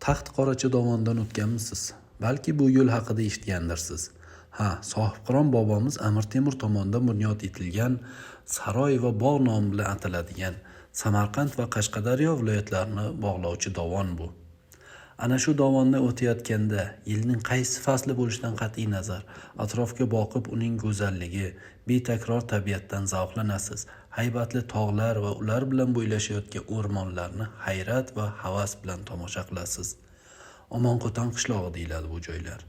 Taxt Qoracha dovondan o'tganmisiz? Balki bu yo'l haqida eshitgandirsiz. Ha, Sohibqiron bobomiz Amir Temur tomonidan bunyod etilgan saroy va bog' nomi bilan ataladigan Samarqand va Qashqadaryo viloyatlarini bog'lovchi dovon bu. Ana shu dovondan o'tayotganda yilning qaysi fasli bo'lishidan qat'iy nazar, atrofga boqib uning go'zalligi, betakror tabiatdan zavqlanasiz. Haybatli tog'lar va ular bilan bo'ylashayotgan o'rmonlarni hayrat va havas bilan tomosha qilasiz. Omonqo'ton qishlog'i deyiladi bu joylar.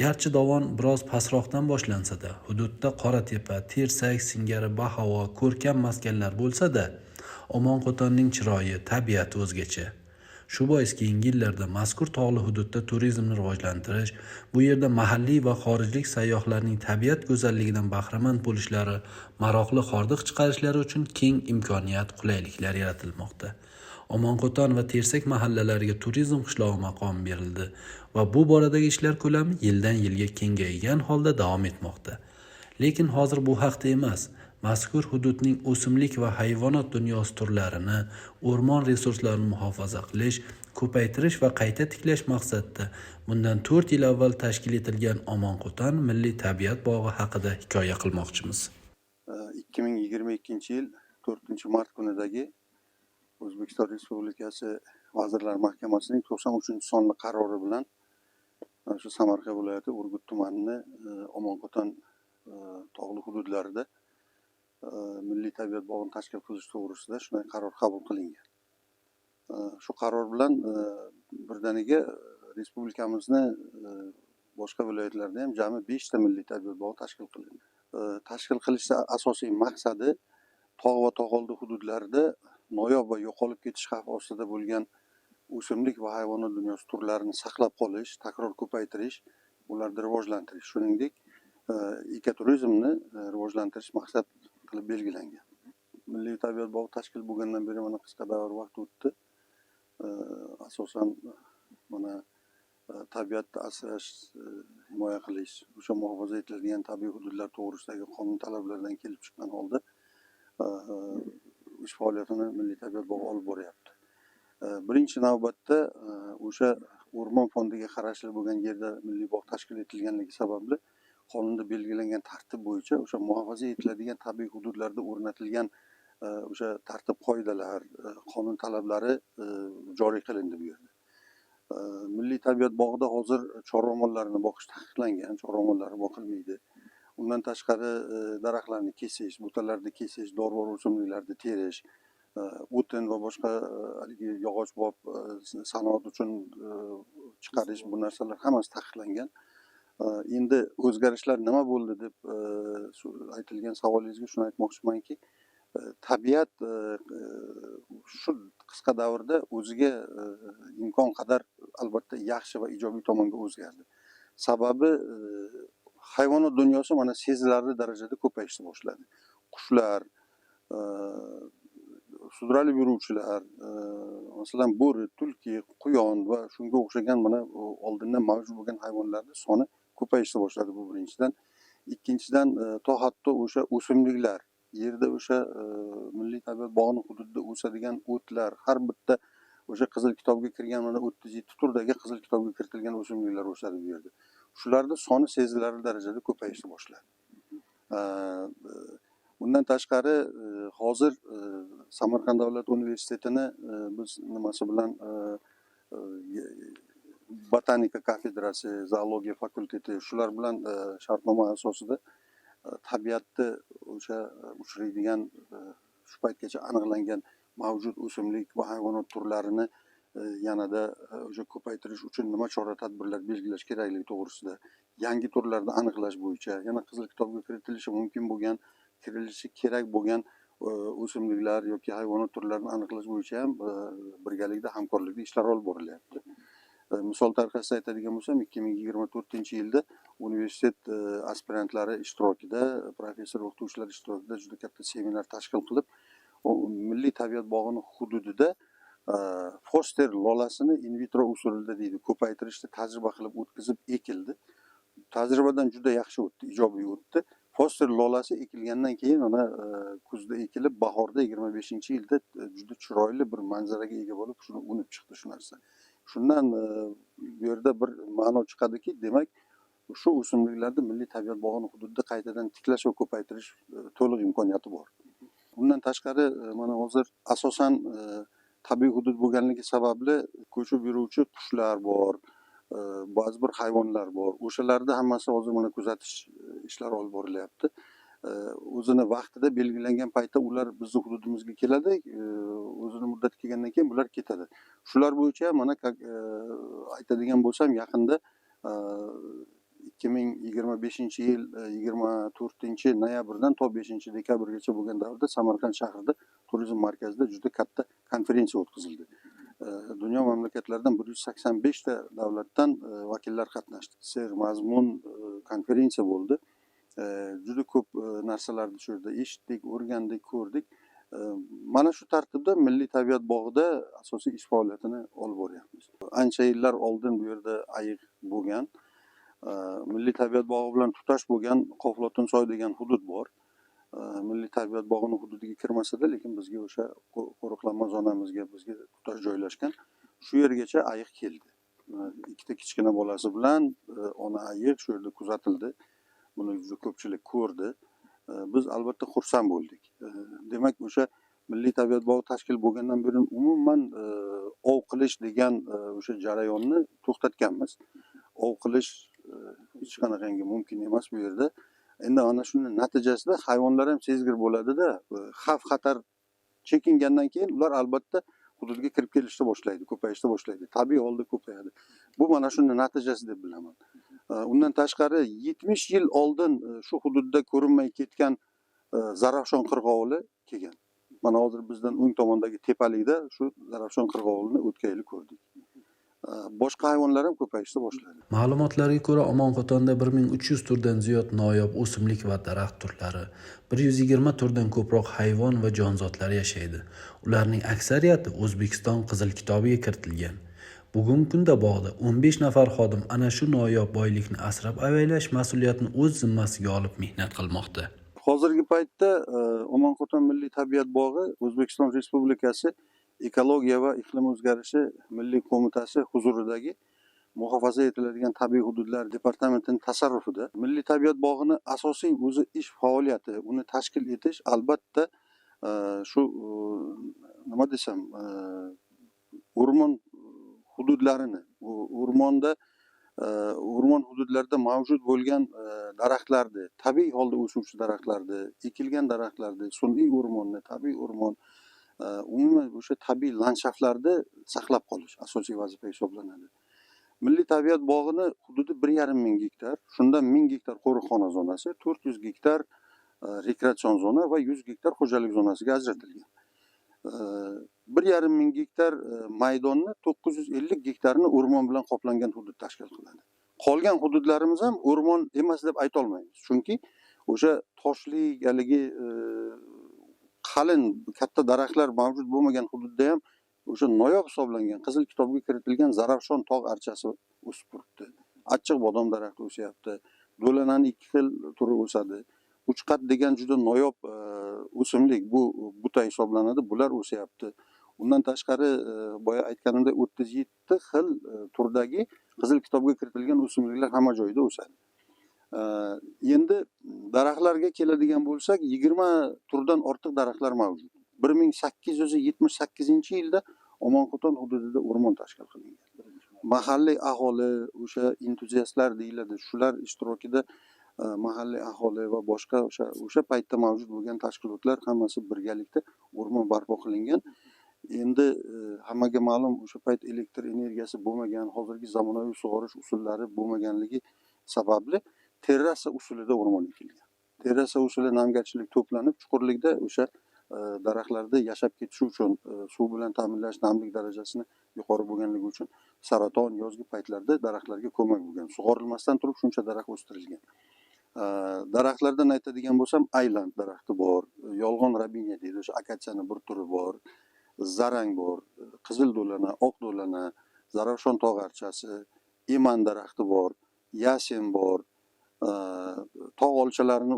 Garchi dovon biroz pastroqdan boshlansa-da, hududda Qoratepa, Tersak singari bahavo, ko'rkam maskanlar bo'lsa-da, Omonqo'tonning chiroyi, tabiati o'zgacha. Shu bois keyingi yillarda mazkur tog'li hududda turizmni rivojlantirish, bu yerda mahalliy va xorijlik sayyohlarning tabiat go'zalligidan bahramand bo'lishlari, maroqli hordiq chiqarishlari uchun keng imkoniyat, qulayliklar yaratilmoqda. Omonqo'ton va Tersak mahallalariga turizm qishlog'i maqomi berildi va bu boradagi ishlar ko'lami yildan yilga kengaygan holda davom etmoqda. Lekin hozir bu haqda emas. Mazkur hududning o'simlik va hayvonot dunyosi turlarini, o'rmon resurslarini muhofaza qilish, ko'paytirish va qayta tiklash maqsadida bundan 4 yil avval tashkil etilgan Omonqo'ton milliy tabiat bog'i haqida hikoya qilmoqchimiz. 2022 yil 4 mart kunidagi O'zbekiston Respublikasi Vazirlar Mahkamasining 93-sonli qarori bilan mana shu Samarqand viloyati Urgut tumanini Omonqo'ton tog'li hududlarida milliy tabiat bog'ini tashkil qilish to'g'risida shunday qaror qabul qilingan. Shu qaror bilan birdaniga respublikamizni boshqa viloyatlarida ham jami beshta milliy tabiat bog'i tashkil qilindi. Tashkil qilishni asosiy maqsadi tog' va tog' oldi hududlarida noyob va yo'qolib ketish xavfi ostida bo'lgan o'simlik va hayvonot dunyosi turlarini saqlab qolish, takror ko'paytirish, ularni rivojlantirish, shuningdek, ekoturizmni rivojlantirish maqsad qilib belgilangan. Milliy tabiat bog'i tashkil bo'lgandan beri mana qisqa davr vaqt o'tdi. Asosan mana tabiatni asrash, himoya qilish, o'sha muhofaza etiladigan tabiiy hududlar to'g'risidagi qonun talablaridan kelib chiqqan holda ish faoliyatini milliy tabiat bog'i olib boryapti. Birinchi navbatda o'sha o'rmon fondiga qarashli bo'lgan yerda milliy bog' tashkil etilganligi sababli qonunda belgilangan tartib bo'yicha o'sha muhofaza etiladigan tabiiy hududlarda o'rnatilgan o'sha tartib qoidalar, qonun talablari joriy qilindi bu yerda. Milliy tabiat bog'ida hozir chorva mollarini boqish taqiqlangan, chorva mollari boqilmaydi. Undan tashqari, daraxtlarni kesish, butalarni kesish, dorivor o'simliklarni terish, o'tin va boshqa haligi yog'och bop sanoat uchun chiqarish, bu narsalar hammasi taqiqlangan. Endi o'zgarishlar nima bo'ldi deb aytilgan savolingizga shuni aytmoqchimanki, tabiat shu qisqa davrda o'ziga imkon qadar albatta yaxshi va ijobiy tomonga o'zgardi. Sababi hayvonot dunyosi mana sezilarli darajada ko'payishni boshladi. Qushlar, sudralib yuruvchilar, masalan, bo'ri, tulki, quyon va shunga o'xshagan mana oldindan mavjud bo'lgan hayvonlarni soni ko'payishni boshladi, bu birinchidan. Ikkinchidan, to hatto o'sha o'simliklar, yerda o'sha milliy tabiat bog'ini hududida o'sadigan o'tlar, har bitta o'sha qizil kitobga kirgan, mana 37 turdagi qizil kitobga kiritilgan o'simliklar o'sadi bu yerda. Shularni soni sezilarli darajada ko'payishni boshladi. Undan tashqari, hozir Samarqand davlat universitetini biz nimasi bilan botanika kafedrasi, zoologiya fakulteti, shular bilan shartnoma asosida tabiatda o'sha uchraydigan, shu paytgacha aniqlangan mavjud o'simlik va hayvonot turlarini yanada o'sha ko'paytirish uchun nima chora tadbirlar belgilash kerakligi to'g'risida, yangi turlarni aniqlash bo'yicha, yana qizil kitobga kiritilishi mumkin bo'lgan, kirilishi kerak bo'lgan o'simliklar yoki hayvonot turlarini aniqlash bo'yicha ham birgalikda, hamkorlikda ishlar olib borilyapti. Misol tariqasida aytadigan bo'lsam, 2024-yilda universitet aspirantlari ishtirokida, professor o'qituvchilar ishtirokida juda katta seminar tashkil qilib, milliy tabiat bog'ini hududida foster lolasini in vitro usulida deydi ko'paytirishni tajriba qilib o'tkazib ekildi. Tajribadan juda yaxshi o'tdi, ijobiy o'tdi. Foster lolasi ekilgandan keyin mana kuzda ekilib, bahorda 25-yilda juda chiroyli bir manzaraga ega bo'lib, shuni unib chiqdi shu narsa. Shundan bu yerda bir ma'no chiqadiki, demak, shu o'simliklarni milliy tabiat bog'ini hududida qaytadan tiklash va ko'paytirish to'liq imkoniyati bor. Undan tashqari, mana hozir asosan tabiiy hudud bo'lganligi sababli ko'chib yuruvchi qushlar bor, ba'zi bir hayvonlar bor. O'shalarni hammasi hozir mana kuzatish ishlari olib borilyapti. O'zini vaqtida belgilangan paytda ular bizni hududimizga keladi, o'zini muddati kelgandan keyin bular ketadi. Shular bo'yicha mana aytadigan bo'lsam, yaqinda 2025-yil 24 noyabrdan to 5 dekabrgacha bo'lgan davrda Samarqand shahrida turizm markazida juda katta konferensiya o'tkazildi. Dunyo mamlakatlaridan 185 ta davlatdan vakillar qatnashdi. Sermazmun konferensiya bo'ldi. Juda ko'p narsalarni shu yerda eshitdik, o'rgandik, ko'rdik. Mana shu tartibda milliy tabiat bog'ida asosiy ish faoliyatini olib boryapmiz. Ancha yillar oldin bu yerda ayiq bo'lgan. Milliy tabiat bog'i bilan tutash bo'lgan Qoflotinsoy degan hudud bor. Milliy tabiat bog'ini hududiga kirmasa-da, lekin bizga o'sha qo'riqlanma zonamizga, bizga tutash joylashgan. Shu yergacha ayiq keldi. Ikkita kichkina bolasi bilan ona ayiq shu yerda kuzatildi. Buni juda ko'pchilik ko'rdi. Biz albatta xursand bo'ldik. Demak, o'sha milliy tabiat bog'i tashkil bo'lgandan beri umuman ov qilish degan o'sha jarayonni to'xtatganmiz. Ov qilish hech qanaqangi mumkin emas bu yerda. Endi ana shuni natijasida hayvonlar ham sezgir bo'ladida, xavf xatar chekingandan keyin ular albatta hududga kirib kelishni boshlaydi, ko'payishni boshlaydi. Tabiiy holda ko'payadi. Bu mana shuni natijasi deb bilaman. Undan tashqari, 70 yil oldin shu hududda ko'rinmay ketgan Zarafshon qirg'ovuli kelgan. Mana hozir bizdan o'ng tomondagi tepalikda shu Zarafshon qirg'ovulini o'tgan yili ko'rdik. Boshqa hayvonlar ham ko'payishni boshladi. Ma'lumotlarga ko'ra, Omonxotonda 1300 turdan ziyod noyob o'simlik va daraxt turlari, 120 turdan ko'proq hayvon va jonzotlar yashaydi. Ularning aksariyati O'zbekiston Qizil kitobiga kiritilgan. Bugungi kunda bog'da 15 nafar xodim ana shu noyob boylikni asrab avaylash mas'uliyatini o'z zimmasiga olib mehnat qilmoqda. Hozirgi paytda Omonxoton milliy tabiat bog'i O'zbekiston Respublikasi Ekologiya va iqlim o'zgarishi milliy qo'mitasi huzuridagi muhofaza etiladigan tabiiy hududlar departamentining tasarrufida. Milliy tabiat bog'ini asosiy o'zi ish faoliyati, uni tashkil etish albatta shu nima desam, o'rmon hududlarini, o'rmonda, o'rmon hududlarida mavjud bo'lgan daraxtlarni, tabiiy holda o'suvchi daraxtlarni, ekilgan daraxtlarni, sun'iy o'rmonni, tabiiy o'rmon, umuman o'sha tabiiy landshaftlarni saqlab qolish asosiy vazifa hisoblanadi. Milliy tabiat bog'ini hududi 1,5 ming gektar, shundan 1000 gektar qo'riqxona zonasi, 400 gektar rekreatsion zona va 100 gektar xo'jalik zonasiga ajratilgan. 1,5 ming gektar maydonni 950 gektarini o'rmon bilan qoplangan hudud tashkil qiladi. Qolgan hududlarimiz ham o'rmon emas deb aytolmaymiz, chunki o'sha toshli, haligi qalin katta daraxtlar mavjud bo'lmagan hududda ham o'sha noyob hisoblangan, Qizil kitobga kiritilgan Zarafshon tog' archasi o'sib turibdi, achchiq bodom daraxti o'syapti, do'lanani ikki xil turi o'sadi, uchqat degan juda noyob o'simlik, bu buta hisoblanadi, bular o'syapti. Undan tashqari, boya aytganimdek, 37 xil turdagi Qizil kitobga kiritilgan o'simliklar hamma joyda o'sadi. Endi daraxtlarga keladigan bo'lsak, 20 turdan ortiq daraxtlar mavjud. 1878-yilda Omonxo'ton hududida o'rmon tashkil qilingan. Mahalliy aholi, o'sha entuziastlar deyiladi, shular ishtirokida, mahalliy aholi va boshqa o'sha paytda mavjud bo'lgan tashkilotlar hammasi birgalikda o'rmon barpo qilingan. Endi hammaga ma'lum, o'sha payt elektr energiyasi bo'lmagan, hozirgi zamonaviy sug'orish usullari bo'lmaganligi sababli terrasa usulida o'rmon ekilgan. Terrasa usuli, namgarchilik to'planib, chuqurlikda o'sha daraxtlarda yashab ketishi uchun suv bilan ta'minlash, namlik darajasini yuqori bo'lganligi uchun saraton yozgi paytlarda daraxtlarga ko'mak bo'lgan. Sug'orilmasdan turib shuncha daraxt o'stirilgan. Daraxtlardan aytadigan bo'lsam, ayland daraxti bor, yolg'on robiniya deydi, o'sha akatsiyani bir turi bor, zarang bor, qizil do'lana, oq do'lana, Zarafshon tog' archasi, eman daraxti bor, yasen bor, tog' olchalarini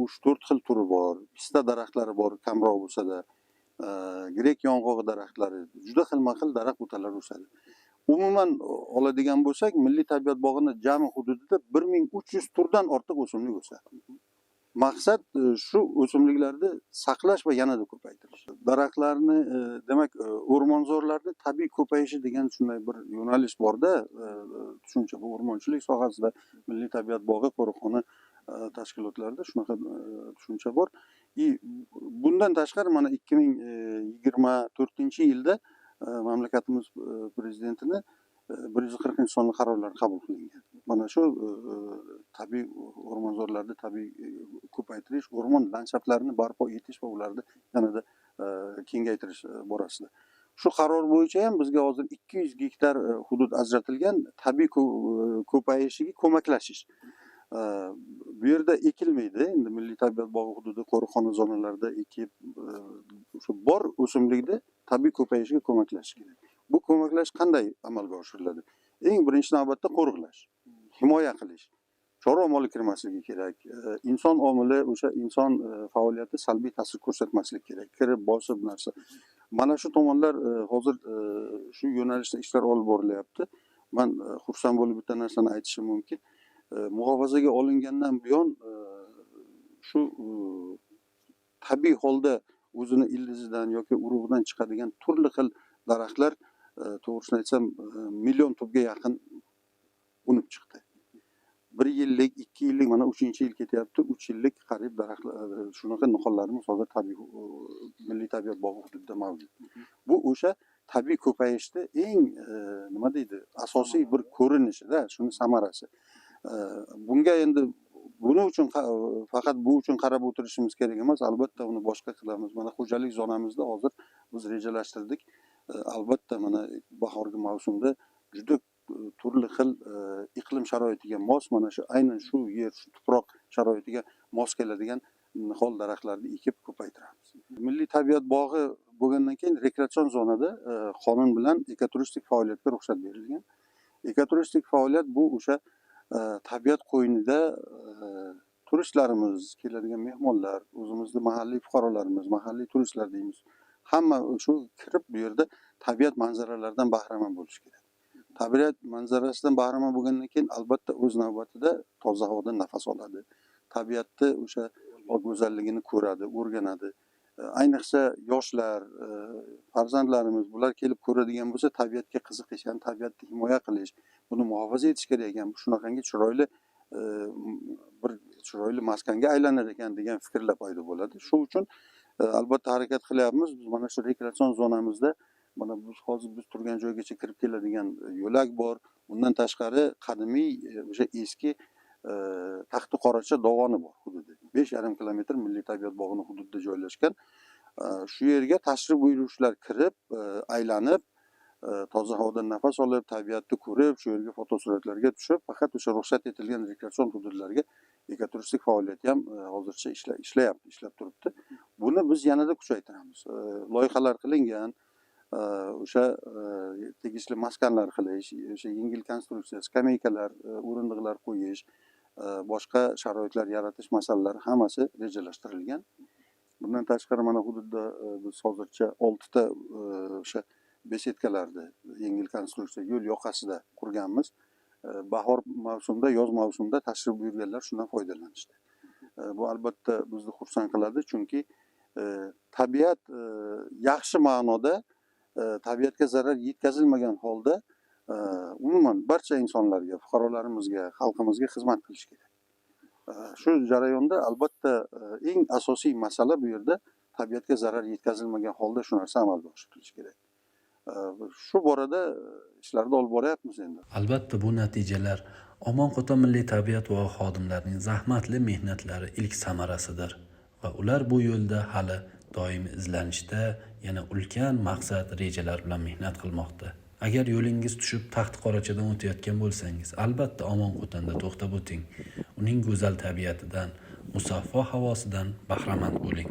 uch to'rt xil turi bor, pista daraxtlari bor, kamroq bo'lsada, grek yong'og'i daraxtlari, juda xilma xil daraxt butalar o'sadi. Umuman oladigan bo'lsak, milliy tabiat bog'ini jami hududida 1300 turdan ortiq o'simlik o'sadi. Maqsad shu o'simliklarni saqlash va yanada ko'paytirish. Daraxtlarni, demak, o'rmonzorlarni tabiiy ko'payishi degan shunday bir yo'nalish borda, tushuncha bu o'rmonchilik sohasida, milliy tabiat bog'i, qo'riqxona tashkilotlarida shunaqa tushuncha bor. И bundan tashqari mana 2024-yilda mamlakatimiz prezidentini 140-sonli qarorlari qabul qilingan. Mana shu tabiiy o'rmonzorlarni tabiiy ko'paytirish, o'rmon landshaftlarini barpo etish va ularni yanada kengaytirish borasida. Shu qaror bo'yicha ham bizga hozir 200 gektar hudud ajratilgan tabiiy ko'payishiga ko'maklashish. Bu yerda ekilmaydi. Endi milliy tabiat bog'i hududi, qo'riqxona zonalarida ekib, shu bor o'simlikni tabiiy ko'payishiga ko'maklashish kerak. Bu ko'maklashish qanday amalga oshiriladi? Eng birinchi navbatda qo'riqlash, himoya qilish. Chorva moli kirmasligi kerak. Inson omili, o'sha inson faoliyati salbiy ta'sir ko'rsatmasligi kerak. Kirib, bosib narsa. Mana shu tomonlar hozir shu yo'nalishda ishlar olib borilyapti. Man xursand bo'lib bitta narsani aytishim mumkin. Muhofazaga olingandan buyon shu tabiiy holda o'zini ildizidan yoki urug'idan chiqadigan turli xil daraxtlar, to'g'risini aytsam, million tubga yaqin unib chiqdi. 1 yillik, 2 yillik, mana 3-yil ketyapti, 3 yillik qariyb daraxtlar, shunaqa nihollarimiz hozir tabiiy milliy tabiat bog'i hududida mavjud. Bu o'sha tabiiy ko'payishni eng nima deydi, asosiy bir ko'rinishida, shuni samarasi. Bunga endi buning uchun faqat bu uchun qarab o'tirishimiz kerak emas, albatta uni boshqa qilamiz. Mana xo'jalik zonamizda hozir biz rejalashtirdik. Albatta mana bahorgi mavsumda juda turli xil iqlim sharoitiga mos, mana shu aynan shu yer, shu tuproq sharoitiga mos keladigan nihol daraxtlarni ekib ko'paytiramiz. Milliy tabiat bog'i bo'lgandan keyin rekreatsion zonada qonun bilan ekoturistik faoliyatga ruxsat berilgan. Ekoturistik faoliyat bu o'sha tabiat qo'ynida turistlarimiz, keladigan mehmonlar, o'zimizni mahalliy fuqarolarimiz, mahalliy turistlar deymiz. Hamma shu kirib bu yerda tabiat manzaralaridan bahramand bo'lish kerak. Tabiat manzarasidan bahramand bo'lgandan keyin albatta o'z navbatida toza havodan nafas oladi. Tabiatni o'sha go'zalligini ko'radi, o'rganadi. Ayniqsa yoshlar, farzandlarimiz bular kelib ko'radigan bo'lsa, tabiatga qiziqish, ya'ni tabiatni himoya qilish, buni muhofaza etish kerak ekan, bu shunaqangi chiroyli bir chiroyli maskanga aylanar ekan degan fikrlar paydo bo'ladi. Shu uchun albatta harakat qilyapmiz. Biz mana shu rekreatsion zonamizda mana biz hozir biz turgan joygacha kirib keladigan yo'lak bor. Undan tashqari qadimiy o'sha eski Taxti Qoracha dovoni bor hududi. 5,5 kilometr milliy tabiat bog'ining hududida joylashgan. Shu yerga tashrif buyuruvchilar kirib, aylanib, toza havodan nafas olib, tabiatni ko'rib, shu yerga fotosuratlarga tushib, faqat o'sha ruxsat etilgan rekreatsion hududlarga ekoturistik faoliyati ham hozircha ishlayapti, ishlab turibdi. Buni biz yanada kuchaytiramiz. Loyihalar qilingan, o'sha tegishli maskanlar qilish, o'sha yengil konstruksiya, skameykalar, o'rindiqlar qo'yish, boshqa sharoitlar yaratish masalalari hammasi rejalashtirilgan. Bundan tashqari mana hududda biz hozircha 6 ta o'sha besetkalarni yengil konstruksiya yo'l yoqasida qurganmiz. Bahor mavsumida, yoz mavsumida tashrif buyurganlar shundan foydalanishdi. Bu albatta bizni xursand qiladi, chunki tabiat yaxshi ma'noda, tabiatga zarar yetkazilmagan holda umuman barcha insonlarga, fuqarolarimizga, xalqimizga xizmat qilish kerak. Shu jarayonda albatta eng asosiy masala bu yerda tabiatga zarar yetkazilmagan holda shu narsa amalga oshirilishi kerak. Shu borada ishlarni olib boryapmiz endi. Albatta bu natijalar Omonqo'ton milliy tabiat bog'i xodimlarining zahmatli mehnatlari ilk samarasidir va ular bu yo'lda hali doimiy izlanishda, yana ulkan maqsad, rejalar bilan mehnat qilmoqda. Agar yo'lingiz tushib Taxti Qorachadan o'tayotgan bo'lsangiz, albatta Omonqo'tonda to'xtab o'ting. Uning go'zal tabiatidan, musaffo havosidan bahramand bo'ling.